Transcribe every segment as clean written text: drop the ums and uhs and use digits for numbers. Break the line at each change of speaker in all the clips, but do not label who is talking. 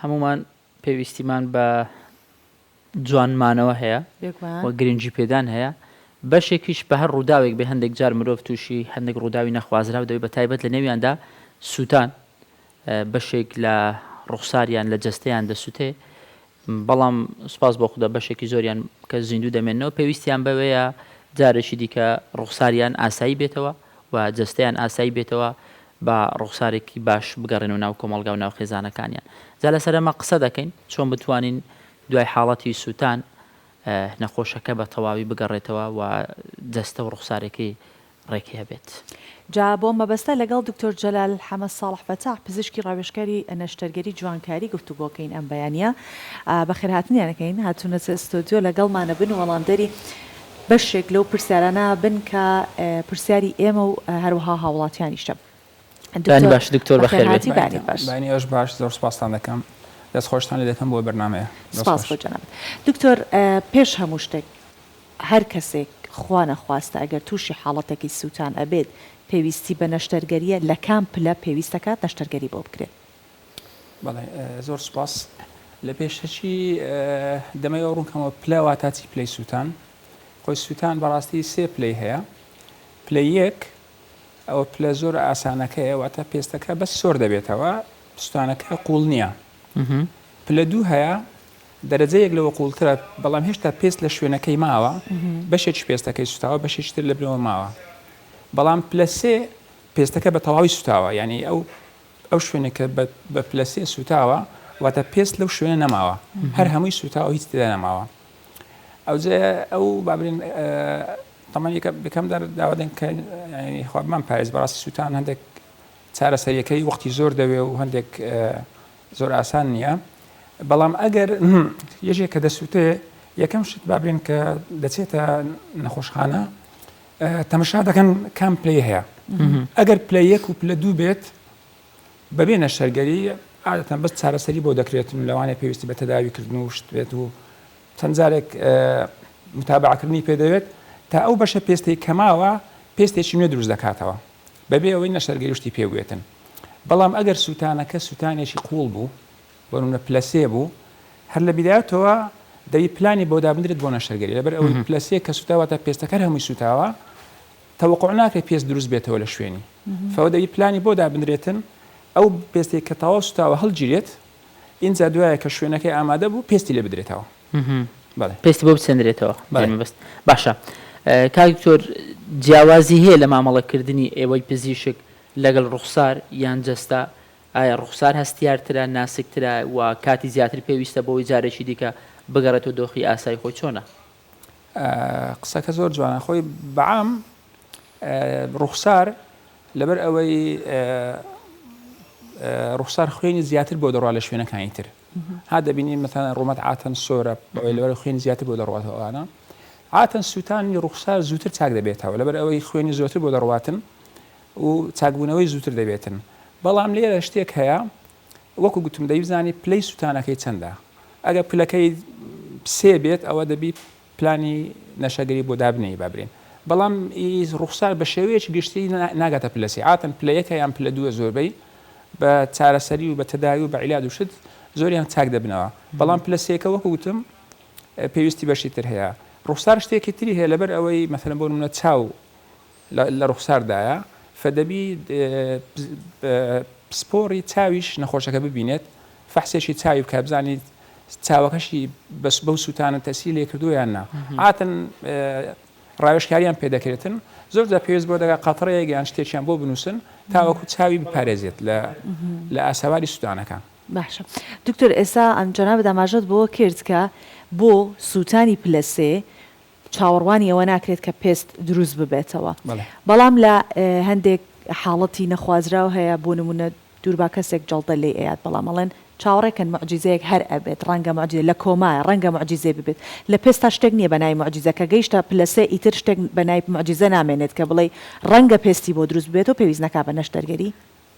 هەموومان پێویستیمان بە جوان مانەوە هەیە و گرنگی پێدان هەیە، بەشێکیش بە هەر ڕووداوێک بێ هەندێک جار مرۆڤ تووشی هەندێک ڕووداوی نەخوازراو دەبێت بە تایبەت لە نێویاندا سووتان بەشێک لە ڕوخساریان لە جەستەیان دەسووتێ بەڵام سوپاس بۆ خودا بەشێکی زۆریان کە زیندوو دەمێننەوە پێویستیان بەوەیە جارێکی دیکە ڕوخساریان ئاسایی بێتەوە و جەستەیان ئاسایی بێتەوە بە ڕوخسارێکی باش بگەڕێنەوە ناو کۆمەڵگا و ناو خێزانەکانیان. جا لەسەر ئەمە قسە دەکەین چۆن بتوانین دوای حاڵەتی سووتان نەخۆشەکە بە تەواوی بگەڕێتەوە و جەستە و ڕوخسارێکی ڕێکی هەبێت.
جا بۆ مەبەستە لەگەڵ دکتۆر جەلال حەمە ساڵح فەتاح پزیشکی ڕاوێژکاری نەشتەرگەری جوانکاری گفتوگۆکەین ئەم بەیانیە بەخێرهاتنیان ئەکەین هاتوونەتە ستۆدیۆ لەگەڵمانە بن وەڵامدەری بەشێک لەو پرسیارانە بن کە پرسیاری ئێمە و هەروەها هاوڵاتیانیشە.
بەیانی باش دکتۆر بەخێر بێی.
بەیانی باش.
بەیانی ئێوەش باش زۆر سوپاستان دەکەم دەست خۆشتان لێ دەکەم بۆ بەرنامەیە.
سوپاس بۆ جەنابت دکتۆر پێش هەموو شتێک هەر کەسێک خوا نەخواستە ئەگەر تووشی حاڵەتێکی سووتان ئەبێت پێویستی بە نەشتەرگەریە لە کام پلە پێویست دەکات نەشتەرگەری بۆ بکرێت؟
بەڵێ زۆر سوپاس. لە پێشەکی دەمەوێ ڕوونکەمەوە پلە واتا چی پلەی سووتان؟ خۆی سووتان بەڕاستی سێ پلەی هەیە. پلەی یەک ئەوە پلە زۆر ئاسانەکەیە واتە پێستەکە بەس سۆر دەبێتەوە سووتانەکە قوڵ نییە. پلە دوو هەیە دەرەجەیەک لەوە قوڵترە بەڵام هێشتا پێست لە شوێنەکەی ماوە بەشێکی پێستەکەی سوتاوە بەشێکی تر لە بنەوە ماوە بەڵام پلە سێ پێستەکە بە تەواوی سوتاوە یعنی ئەو ئەو شوێنە کە بە پلە سێ سوتاوە واتە پێست لەو شوێنە نەماوە هەر هەمووی سوتاوە هیچ تێدا نەماوە ئەوجە ئەو بابرین تەمەنیکە بکەم دەر داوا دەن کە خوامان پارێز بەڕاستی سووتان هەندێک چارەسەریەکەی وەختی زۆر دەوێ و هەندێک زۆر ئاسان نییە بەڵام ئەگەر یەکێک کە دەسووتێ یەکەم شت با بڵێن کە دەچێتە نەخۆشخانە تەمەشا دەکەن کام پلەی هەیە ئەگەر پلە یەک و پلە دوو بێت بەبێ نەشتەرگەری عادەتەن بەس چارەسەری بۆ دەکرێت و لەوانەیە پێویستی بە تەداویکردن و شت بێت و چەند جارێک متابعکردنی پێدەوێت تا ئەو بەشە پێستەی کەماوە پێستێکی نوێ دروست دەکاتەوە بەبێ ئەوەی نەشتەرگەری شتی پێ بوێتن بەڵام ئەگەر سووتانەکە سووتانێکی قووڵ بوو بۆ نمونە پلە سێ بوو هەر لە بیدایەتەوە دەبی پلانی بۆ دابندرێت بۆ نەشتەرگەری لەبەر ئەوەی پلە سێ کە سووتاوە تا پێستەکە هەر هەمووی سووتاوە تەوەقع ناکرێت پێست دروست بێتەوە لە شوێنی فەوە دەبی پلانی بۆ دابنرێتن ئەو پێستێک کە تەواو سووتاوە هەڵگیرێت ئینجا دوایە کە شوێنەکەی ئامادە بوو پێستی لێ بدرێتەوە. بەڵێ.
پێستی بۆ بچێنرێتەوە. بەڵێ. مەبەست. باشە کاک دکتۆر جیاوازی هەیە لە مامەڵەکردنی ئێوەی پزیشک لەگەڵ ڕوخسار یان جەستە ئایا ڕوخسار هەستیارترە ناسکترە و کاتی زیاتر پێویستە بۆی جارێکی دیکە بگەڕێتەوە دۆخی ئاسای خۆی چۆنە؟
قسەکە زۆر جوانە خۆی بەعام ڕوخسار لەبەر ئەوەی ڕوخسار خوێنی زیاتر بۆ دەڕوا لە شوێنەکانی تر ها دەبینی مەتەن ڕوومەت عاتەن سۆرە بەوەی لەبەر خوێنی زیاتر بۆ دەڕواتەوە ئەوانە عاتەن سووتانی ڕوخسار زووتر چاک دەبێتەوە لەبەر ئەوەی خوێنی زۆرتر بۆ دەڕواتن و چاکبوونەوەی زووتر دەبێتن بەڵام لێرە شتێک هەیە وەکو گوتم دەیبزانی پلەی سووتانەکەی چەندە ئەگەر پلەکەی سێ بێت ئەوە دەبی پلانی نەشەگەری بۆ دابنێی با برێن بەڵام ئی ڕوخسار بە شێوەیەکی گشتی ناگاتە پلە سێ عاتەن پلە یەکە یان پلە دووە زۆربەی بە چارەسەری و بە تەداوی و بە عیلاج و شت زۆریان چاک دەبنەوە بەڵام پلە سێکە وەکو وتم پێویستی بەشی تر هەیە ڕوخسار شتێکی تری هەیە لەبەر ئەوەی مەسەلەن بۆ نمونە چاو لە ڕوخساردایە فەدەبی پسپۆڕی چاویش نەخۆشەکە ببینێت فەحسێکی چاوی بکات بزانیت چاوەکەشی بەس بەو سووتانە تەسیری لێ کردووە یان نا عاتەن ڕاوێژکاریان پێ دەکرێتن زۆر جار پێویست بۆ دەکات قەترەیەک یان شتێکیان بۆ بنووسن تاوەکو چاوی بپارێزێت لە لە ئاسەواری سووتانەکان.
باشە دکتۆر ئێستا جەنابت ئاماژەت بەوە کرد کە بۆ سووتانی پلە سێ چاوەڕوانی ئەوە ناکرێت کە پێست دروست ببێتەوە بەڵام لە هەندێک حاڵەتی نەخوازراو هەیە بۆ نمونە دووربا کەسێک جەڵدە لێی ئەیات بەڵام ئەڵێن چاوەڕێکەن موعجیزەیەک هەر ئەبێت ڕەنگە موعجیزە لە کۆمایە ڕەنگە موعجیزەی ببێت لە پێستا شتێک نیە بەناوی موعجیزە کە گەیشتە پلە سێ ئیتر شتێک بەناوی موعجیزە نامێنێت کە بڵێی ڕەنگە پێستی بۆ دروست ببێتەوە پێویست نەکا بە نەشتەرگەری.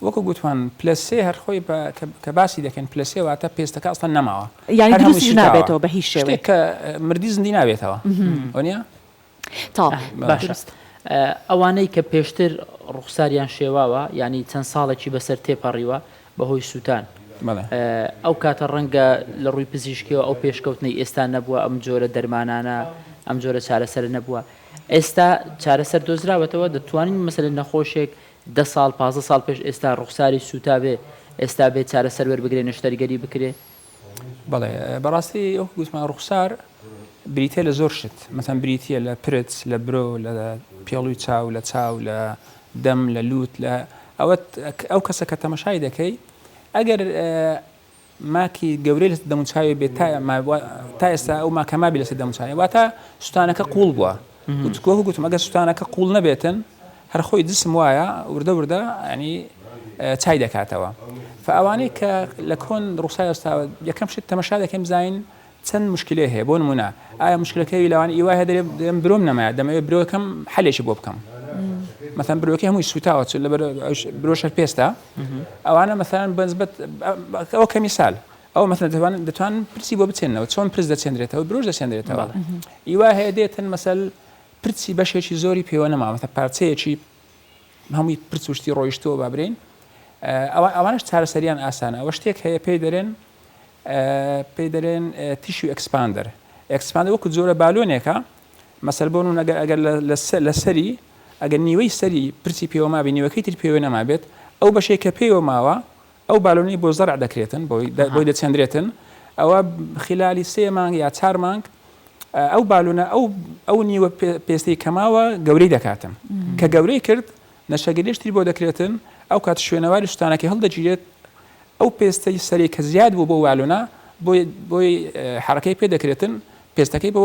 وەکو گوتمان پلە سێ هەر خۆی بە کە باسی دەکەین پلە سێ واتە پێستەکە ئەسڵەن نەماوە
یانی هەر هەمووی دروستیش سوتاوە نابێتەوە بە هیچ شێوەیەک.
شتێک کە مردی زیندی نابێتەوە وەنیە؟
تەواو
باشە
دروست.
ئەوانەی کە پێشتر ڕوخساریان شێواوە یانی چەند ساڵێکی بەسەر تێپەڕیوە بەهۆی سوتان. ئەو کاتە ڕەنگە لە ڕووی پزیشکیەوە ئەو پێشکەوتنەی ئێستا نەبووە، ئەم جۆرە دەرمانانە، ئەم جۆرە چارەسەرە نەبووە. ئێستا چارەسەر دۆزراوەتەوە، دەتوانین مەسەلەن نەخۆشێک دە ساڵ، 15 ساڵ پێش ئێستا ڕوخساری سووتابێ، ئێستا بێ چارەسەر وەربگرێ، نەشتەرگەری بکرێ؟
بەڵێ بەڕاستی وەکو گوتمان ڕوخسار بریتە لە زۆر شت مەسەن بریتە لە پرچ لە برۆ لە پێڵوی چاو لە چاو لە دەم لە لوت لە ئەوە ئەو کەسە کە تەمەشای دەکەی ئەگەر ماکی گەورەی لەسەر دەموچاوی بێت تا تا ئێستا ئەو ماکە مابی لەسەر دەموچاوی واتە سوتانەکە قوڵ بووە وتکۆ گوتم ئەگەر سوتانەکە قوڵ نەبێتن هەر خۆی جسم وایە وردە وردە ینی چای دەکاتەوە فئەوانەی کە لە کۆن ڕوسای ئێستاوە یەکەم شت تەمەشا دەکەین بزانین چەند مشکلەی هەیە بۆ نمونە ئایا مشکلەکەی لەوان ئیوا هەیە دەرێ دەم برۆم نەمایە دەمەوێت برۆکەم حەلێکی بۆ بکەم مەسەن برۆکەی هەمووی سوتاوە چ لەبەر برۆ شەر پێستە ئەوانە مەسەن بەنسبەت ئەوە کە میسال ئەو مەسەن دەتوان دەتوان پرسی بۆ بچێنەوە چۆن پرس دەچێنرێتەوە برۆش دەچێنرێتەوە ئیوا هەیە دێتن مەسەل پرچی بەشێکی زۆری پێوە نەماوە مەسەن پارچەیەکی هەمووی پرچ و شتی ڕۆیشتووە با برێین ئەوانش چارەسەریان ئاسانە ئەوە شتێک هەیە پێی دەرێن پێی دەرێن tissue expander expander وەکو جۆرە بالۆنێکە مەسەل بۆ نمونە ئەگەر ئەگەر لە سەری ئەگەر نیوەی سەری پرچی پێوە مابێ نیوەکەی تر پێوە نەمابێت ئەو بەشەی کە پێوە ماوە ئەو بالۆنەی بۆ زەرع دەکرێتن بۆی بۆی دەچێندرێتن ئەوە خلالی سێ مانگ یا چار مانگ ئەو بالۆنە ئەو ئەو نیوە پێستەی کەماوە گەورەی دەکاتن کە گەورەی کرد نەشەگەریش تری بۆ دەکرێتن ئەو کات شوێنەواری سوتانەکەی هەڵدەگیرێت ئەو پێستەی سەری کە زیاد بوو بۆ والۆنە بۆی بۆی حرەکەی پێ دەکرێتن پێستەکەی بۆ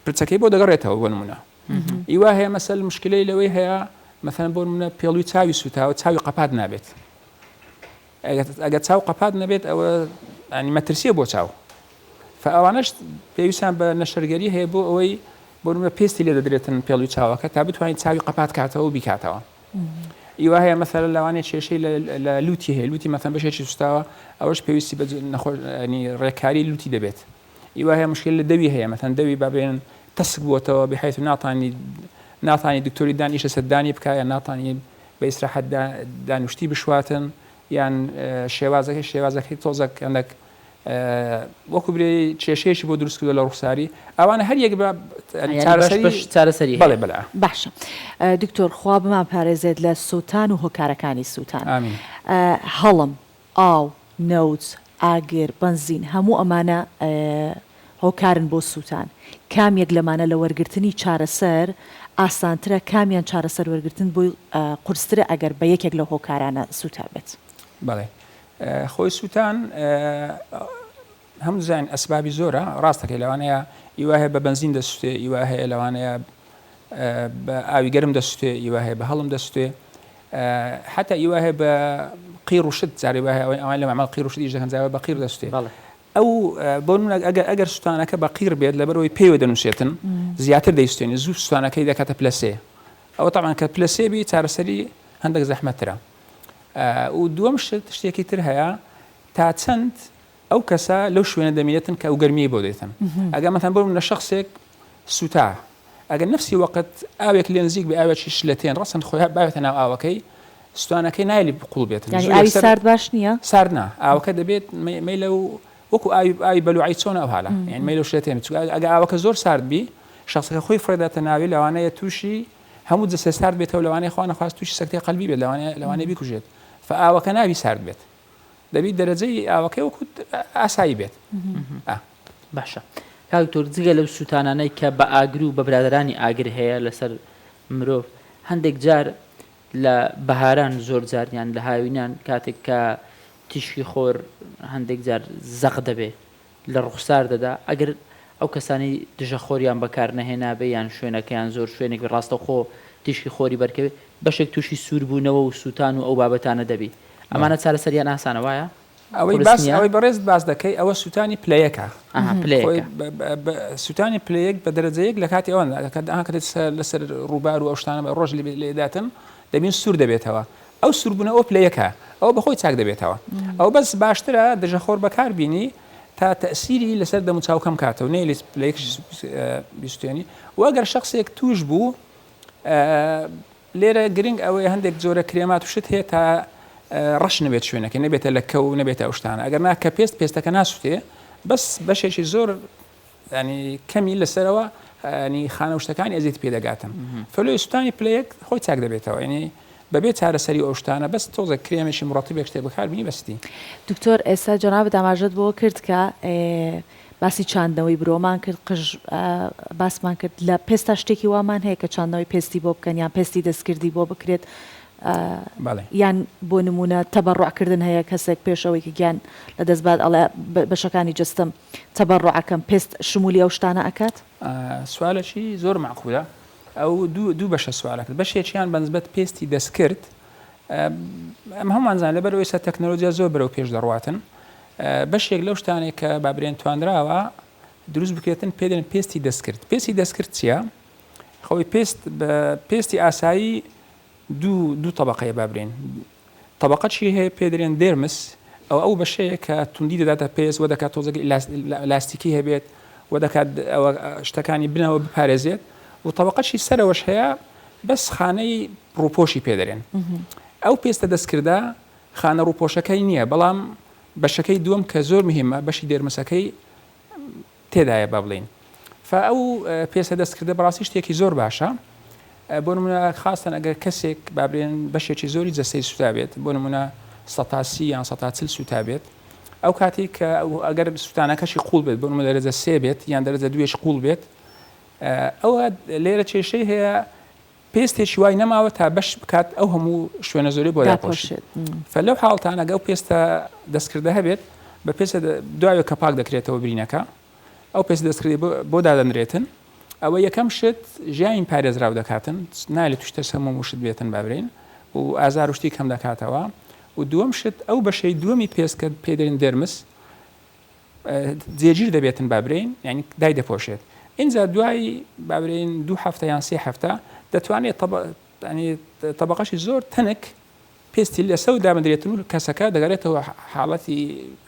پرچەکەی بۆ دەگەڕێتەوە بۆ نمونە ئیوا هەیە مەسەل مشکلەی لەوەی هەیە مەسەن بۆ نمونە پێڵوی چاوی سوتاوە چاوی قەپات نابێت ئەگەر چاو قەپات نەبێت ئەوە ینی مەترسیە بۆ چاو فئەوانش پێویستیان بە نەشەرگەری هەیە بۆ ئەوەی بۆ نمونە پێستی لێ دەدرێتن پێڵوی چاوەکە تا بتوانین چاوی قەپات کاتەوە و بیکاتەوە ئیوا هەیە مەسەلەن لەوانەیە کێشەی لە لوتی هەیە لوتی مەسەن بەشێکی سوستاوە ئەوەش پێویستی بە نەخۆش ڕێکاری لوتی دەبێت ئیوا هەیە مشکل لە دەوی هەیە مەسەن دەوی با بێن تەسک بووەتەوە بحیث ناتانی ناتانی دکتۆری دان ئیشە سەر دانی بکە یان ناتانی بە ئیسراحەت دانوشتی بشواتن یان شێوازەکەی شێوازەکەی تۆزەک هەندێک وەکو برێ کێشەیەکی بۆ دروست کردوە لە ڕوخساری ئەوانە هەر یەک بە چارەسەری
چارەسەری
بەڵێ بەڵێ.
باشە دکتۆر خوا بمانپارێزێت لە سوتان و هۆکارەکانی سوتان
ئامین.
هەڵم، ئاو، نەوت، ئاگر، بەنزین هەموو ئەمانە هۆکارن بۆ سوتان کام یەک لەمانە لە وەرگرتنی چارەسەر ئاسانترە کامیان چارەسەر وەرگرتن بۆی قورسترە ئەگەر بە یەکێک لەو هۆکارانە سوتابێت؟
بەڵێ خۆی سووتان هەموو زانین ئەسبابی زۆرە ڕاستەکەی لەوانەیە ئیوا هەیە بە بەنزین دەسوتێ ئیوا هەیە لەوانەیە بە ئاوی گەرم دەسوتێ ئیوا هەیە بە هەڵم دەسوتێ حتا ئیوا هەیە بە قیر و شت جارێ وایە ئەوەی ئەوان لە مەعمەل قیر و شت ئیش دەکەن جارێ بە قیر دەسوتێ ئەو بۆ نمونە ئەگەر ئەگەر سوتانەکە بە قیر بێت لەبەرەوەی پێوە دەنووسێتن زیاتر دەیسوتێنێ زوو سوتانەکەی دەکاتە پلە سێ ئەوە تەبعەن کە پلە سێ بی چارەسەری هەندێک زەحمەتترە و دووەم شت شتێکی تر هەیە تا چەند ئەو کەسە لەو شوێنە دەمینێتن کە ئەو گەرمیەی بۆ دێتن ئەگەر مەتەن بۆ منە شخصێک سوتا ئەگەر نفسی وەقت ئاوێک لێ نزیک بە ئاوێکی شلەتێن ڕەسەن خۆی باوێتە ناو ئاوەکەی سوتانەکەی نایلی قوڵ بێتن
یانی ئاوی سارد باش نییە؟
سارد نا ئاوەکە دەبێت مەیلە و وەکو ئاوی ئاوی بەلوعی چۆنە ئەو حالە یانی مەیلە و شلەتێن چونکە ئەگەر ئاوەکە زۆر سارد بی شخصەکە خۆی فڕێداتە ناوی لەوانەیە تووشی هەموو جەستەی سارد بێتەوە لەوانەیە خوا نەخواست تووشی سەکتەی قەلبی بێت لەوانەیە لەوانەیە بیکوژێت فە ئاوەکە نابی سارد بێت دەبی دەرەجەی ئاوەکەی وەکو ئاسایی بێت
ئا. باشە کاک دکتۆر جگە لەو سوتانانەی کە بە ئاگر و بە برادەرانی ئاگر هەیە لەسەر مرۆڤ هەندێک جار لە بەهاران زۆر جار یان لە هاوینان کاتێک کە تیشکی خۆر هەندێک جار زەق دەبێ لە ڕوخسار دەدا ئەگەر ئەو کەسانەی دژە خۆریان بەکار نەهێنابێ یان شوێنەکەیان زۆر شوێنێک بێ ڕاستەوخۆ تیشکی خۆری بەرکەوێ بەشێک تووشی سووربوونەوە و سووتان و ئەو بابەتانە دەبی ئەمانە چارەسەریان ئاسانە وایە؟
ئەوەی
قورس
باس
نییە؟
ئەوەی بەڕێزت باس دەکەی ئەوە سووتانی پلە یەکە
ئەها پلە
خۆی
یەکە.
بە بە بە سووتانی پلە یەک بە دەرەجە یەک لە کاتی ئەوەن کە ئەها کە لەسەر لەسەر ڕووبار و ئەو شتانە بە ڕۆژ لێ لێداتن دەبین سوور دەبێتەوە ئەو سووربوونە ئەوە پلە یەکە ئەوە بەخۆی چاک دەبێتەوە ئەوە بەس باشترە دژەخۆر بەکار بینی تا تەئسیری لەسەر دەموچاو کەم کاتەوە نەیەلی پلە یەکیش بیسوتێنی و ئەگەر شەخسێک تووش بوو لێرە گرنگ ئەوەیە هەندێک جۆرە کرێمات و شت هەیە تا ڕەش نەبێت شوێنەکە نەبێتە لەکە و نەبێتە ئەو شتانە ئەگەر نا کە پێست پێستەکە ناسوتێ بەس بەشێکی زۆر ینی کەمی لەسەرەوە ینی خانە و شتەکانی ئەزیەتی پێ دەگاتن فلۆی سوتانی پلەیەک خۆی چاک دەبێتەوە ینی بەبێ چارەسەری ئەو شتانە بەس تۆزێک کرێمێکی مڕەتیبێک شتێک بەکاربینی بەستی.
دکتۆر ئێستا جەنابت ئاماژەت بەوە کرد کە باسی چاندنەوەی برۆمان کرد قژ باسمان کرد لە پێستا شتێکی وامان هەیە کە چاندنەوەی پێستی بۆ بکەن یان پێستی دەستکردی بۆ بکرێت یان بۆ نمونە تەبەڕع کردن هەیە کەسێک پێش ئەوەی کە گیان لە دەست بات ئەڵێ بەشەکانی جەستەم تەبەڕع ئەکەم پێست شمولی ئەو شتانە ئەکات؟
سوالەکی زۆر مەعقولە ئەو دوو بەشە سوالەکەت بەشێکیان بەنسبەت پێستی دەستکرد ئەم هەمووان زان لەبەر ئەوەی سە تەکنەلۆجیا زۆر بەرەو پێش دەڕواتن بەشێک لەو شتانێک کە با برێن توانراوە دروست بکرێتن پێ دەڵێن پێستی دەستکرد پێستی دەستکرد چییە؟ خۆی پێست بە پێستی ئاسایی دوو دوو تەبقەیە با برێن تەبقە چی هەیە پێ دەرێن dermis ئەو ئەو بەشەیە کە توندی دەداتە پێست وە دەکات تۆزێک لاستیکی هەبێت و دەکات ئەوە شتەکانی بنەوە بپارێزێت و تەبقەشی سەرەوەش هەیە بەس خانەی ڕووپۆشی پێ دەرێن ئەو پێستە دەستکردە خانە ڕووپۆشەکەی نییە بەڵام بەشەکەی دووەم کە زۆر مهمە بەشی dermis ەکەی تێدایە با بڵێین فا ئەو پێستە دەستکردە بەڕاستی شتێکی زۆر باشە بۆ نمونە خاستەن ئەگەر کەسێک با بڵێن بەشێکی زۆری جەستەی سوتا بێت بۆ نمونە سەتا سی یان سەتا 40 سوتا بێت ئەو کاتێک کە ئەگەر سووتانەکەشی قوڵ بێت بۆ نمونە دەرەجە سێ بێت یان دەرەجە دوێش قوڵ بێت ئەوە لێرە کێشەی هەیە پێستێکی وای نەماوە تا بەش بکات ئەو هەموو شوێنە زۆری بۆ داپۆشێت فە لەو حاڵتانە گەو پێستە دەستکردە هەبێت بە پێستە دوایە کە پاک دەکرێتەوە برینەکە ئەو پێست دەستکردی بۆ دادەنرێتن ئەوە یەکەم شت ژیانی پارێزراو دەکاتن نالێت توشتە سەموم وشت بێتن بابرین و ئازار و شتی کەم دەکاتەوە و دووەم شت ئەو بەشەی دووەمی پێست کە پێ دەرین dermis جێگیر دەبێتن با برێین یانی دای دەپۆشێت ئینجا دوای با برێین دوو هەفتە یان سێ هەفتە دەتوانێت تەبقەشی زۆر تەنک پێستی لەسە و دامدرێتن و کەسەکە دەگەرێتەوە حاڵەتی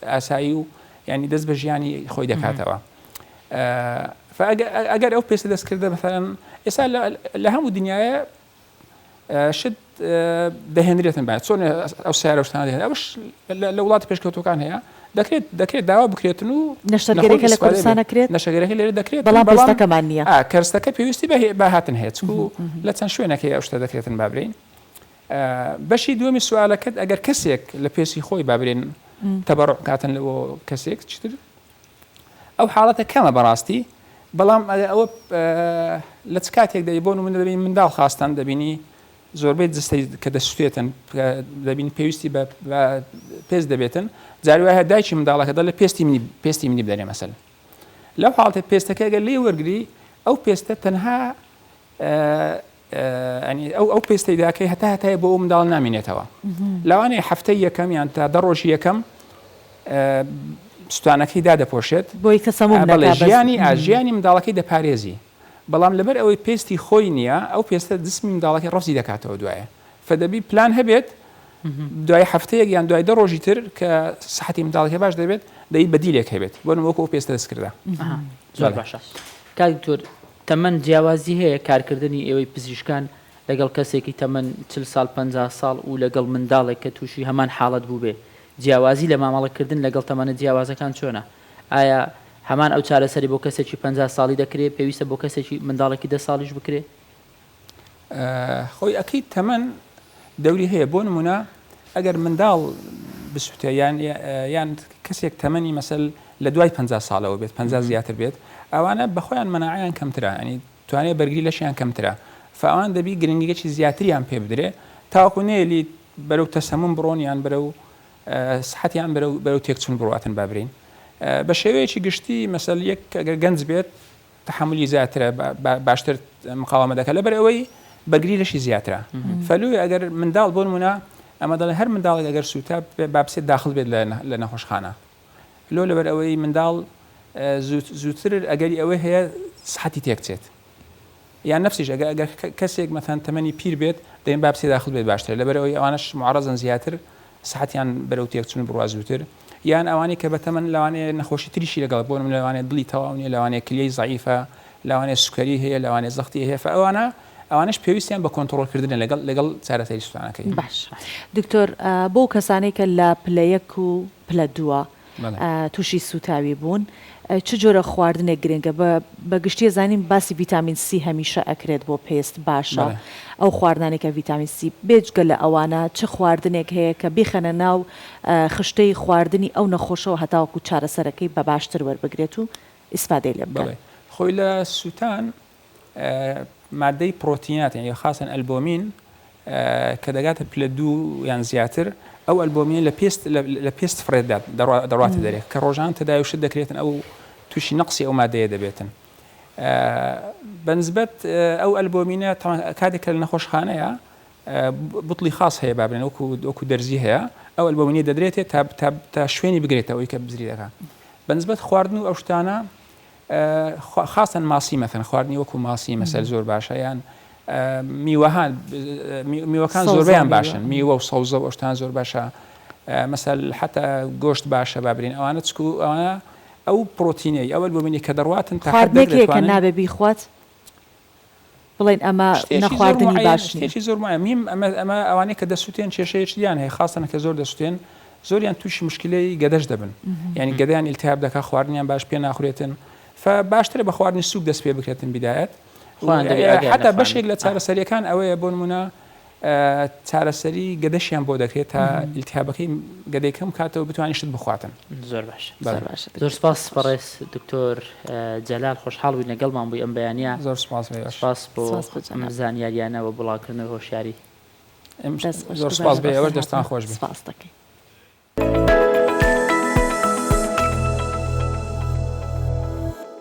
ئاسایی و ینی دەست بە ژیانی خۆی دەکاتەوە. ئەگەر ئەو پێستە دەستکردە بەفەرەن ئێستا لە هەموو دنیاە شت دەهێنرێتن باید چۆن ئەو سیارە شتانە دەهێن ئەوش لە وڵاتی پێشکەوتوەکان هەیە دەکرێت دەکرێت داوا بکرێتن و
نەشتەرگەریەکە لە کوردستان ئەکرێت؟
نەشتەرگەریەکە لێرە دەکرێت
بەڵام پێستەکەمان نییە.
کەرستەکە پێویستی بە هاتن هەیە چکو لە چەند شوێنێک هەیە ئەو شتە دەکرێتن با برێین بەشی دووەمی سوالەکەت ئەگەر کەسێک لە پێسی خۆی با برێن تەبەڕع کاتن لە بۆ کەسێک چتر ئەو حاڵەتە کەمە بەڕاستی بەڵام ئەوە لە چ کاتێک دەی بۆ نمونە دەبینی منداڵ خاستان دەبینی زۆربەی جستەی کە دەسوتێتن دەبین پێویستی بە پێست دەبێتن جاری وایە دایکی منداڵەکە دەڵێ پێستی منی پێستی منی بدەنێ مەسەل لەو حاڵەتە پێستەکە گەر لێ وەرگری ئەو پێستە تەنها ئەنی ئەو ئەو پێستەی داکەی هەتا هەتایە بۆ ئەو منداڵ نامینێتەوە لەوانەیە هەفتەی یەکەم یان تا دە ڕۆژی یەکەم سوتانەکەی دادەپۆشێت
بۆی کە سەموم
بەڵێ ژیانی ژیانی منداڵەکەی دەپارێزی بەڵام لەبەر ئەوەی پێستی خۆی نییە ئەو پێستە جسمی منداڵەکەی ڕەفزی دەکاتەوە دوایە فدەبی پلان هەبێت دوای هەفتەیەک یان دوای دە ڕۆژی تر کە سەحەتی منداڵەکە باش دەبێت دەی بەدیلێک هەبێت بۆ وەکو ئەو پێستە دەستکردە
زۆر باشە کاک دکتۆر تەمەن جیاوازی هەیە کارکردنی ئێوەی پزیشکان لەگەڵ کەسێکی تەمەن 40 ساڵ 50 ساڵ و لەگەڵ منداڵێک کە تووشی هەمان حاڵەت بووبێ جیاوازی لە مامەڵەکردن لەگەڵ تەمەنە جیاوازەکان چۆنە ئایا هەمان ئەو چارەسەری بۆ کەسێکی 50 ساڵی دەکرێ پێویستە بۆ کەسێکی منداڵێکی دە ساڵیش بکرێ؟
خۆی ئەکید تەمەن دەوری هەیە بۆ نمونە ئەگەر منداڵ بسوتێ یان یان کەسێک تەمەنی مەسەل لە دوای پ ساڵەوە بێت پ زیاتر بێت ئەوانە بەخۆیان مەناعیان کەمترە ئەنی توانێت بەرگری لەشیان کەمترە فئەوان دەبی گرنگیەکی زیاتریان پێ بدرێ تاوەکو نێلی بەرەو تەسەموم بڕۆن یان بەرەو سحەتیان بەرەو بەرەو تێکچون بڕاتن بابرین بە شێوەیەکی گشتی مەسەل یەک ئەگەر گەنج بێت تەحەمولی زیاترە باشتر مقاومە دەکات لەبەر ئەوەی بەرگری لەشی زیاترە فەلوی ئەگەر منداڵ بۆ نمونە ئەمە دەڵێ هەر منداڵێک ئەگەر سووتا با بچێت داخل بێت لە نەخۆشخانە لۆ لەبەر ئەوەی منداڵ زووتر ئەگەری ئەوەی هەیە سحەتی تێک بچێت یان نفسیش ئەگەر ئەگەر کەسێک مەثەن تەمەنی پیر بێت دەین با بچێت داخل بێت باشترە لەبەر ئەوەی ئەوانەش معرەزن زیاتر سحەتیان بەرەو تێکچون بڕوا زووتر یان ئەوانەی کە بەتەمەن لەوانەیە نەخۆشی تریشی لەگەڵ بۆ نمونە لەوانەیە دڵی تەواو نیە لەوانەیە کلیەی زەعیفە لەوانەیە سوکەری هەیە لەوانەیە زەختی هەیە فە ئەوانە. ئەوانەش پێویستیان بە کۆنتڕۆڵکردنە لەگەڵ لەگەڵ چارەسەری سوتانەکەی.
باش دکتۆر بۆ کەسانەی کە لە پلە یەک و پلە دووە تووشی سووتاوی بوون چ جۆرە خواردنێک گرنگە بە بە گشتی ئەزانین باسی ڤیتامین سی هەمیشە ئەکرێت بۆ پێست باشە ئەو خواردنانەی کە ڤیتامین سی بێجگە لە ئەوانە چ خواردنێک هەیە کە بیخەنە ناو خشتەی خواردنی ئەو نەخۆشەوە هەتاوەکو چارەسەرەکەی بە باشتر وەربگرێت و ئیسفادەی لێ بکات.
بەڵێ خۆی لە سووتان مادەی پڕۆتینات یانی خاسەن ئەلبۆمین کە دەگاتە پلە دوو یان زیاتر ئەو ئەلبۆمینە لە پێست لە پێست فڕێدات دەڕاتە دەرێ کە ڕۆژان تەداوی شت دەکرێتن ئەو تووشی نەقسی ئەو مادەیە دەبێتن بەنسبەت ئەو ئەلبۆمینە کاتێک کە لە نەخۆشخانەیە بتڵی خاص هەیە بابرێن وەکو وەکو دەرزی هەیە ئەو ئەلبۆمینە دەدرێتێ تا تا شوێنی بگرێتەوەی کە بزری دەکات بەنسبەت خواردن و ئەو شتانە خاصەن ماسی مەثەن خواردنی وەکو ماسی مەسەل زۆر باشە یان میوەهان میوەکان زۆربیان باشن میوە و سەوزە و ئەشتان زۆر باشە مەسەل حتا گۆشت باشە بابرین ئەوانە چکو ئەوانە ئەو پرۆتینەی ئەوە بۆ منی کە دەڕواتن
تا خواردنێک نابێ بیخوات بڵێن ئەمە نەخواردنی باش نییە.
شتێکی زۆر معەیەن میم ئەمە ئەمە ئەوانەی کە دەسوتێن کێشەیەکی دیان هەیە خاستەن کە زۆر دەسوتێن زۆریان تووشی مشکلەی گەدەش دەبن یعنی گەدەیان ئیلتهاب دەکا خواردنیان باش پێ ناخورێتن ف باشترە بە خواردنی سوک دەست پێ بکرێتن بیدایەت حتا بەشێک لە چارەسەریەکان ئەوەیە بۆ نمونە چارەسەری گەدەشیان بۆ دەکرێت تا ئیلتیهابەکەی گەدەی کەم کاتەوە بتوانێت شت بخواتن.
زۆر باش زۆر سپاس بەڕێز دکتۆر جەلال خۆشحاڵ بووین لەگەڵمان بووی ئەم بەیانە
زۆر سپاس بۆ
ئێوەش سپاس بۆ ئەم زانیاریانە و بڵاوکردنەوەی هۆشیاری
زۆر سپاس بۆ ئێوەش دەستان خۆش بێت.
سپاس دەکەین.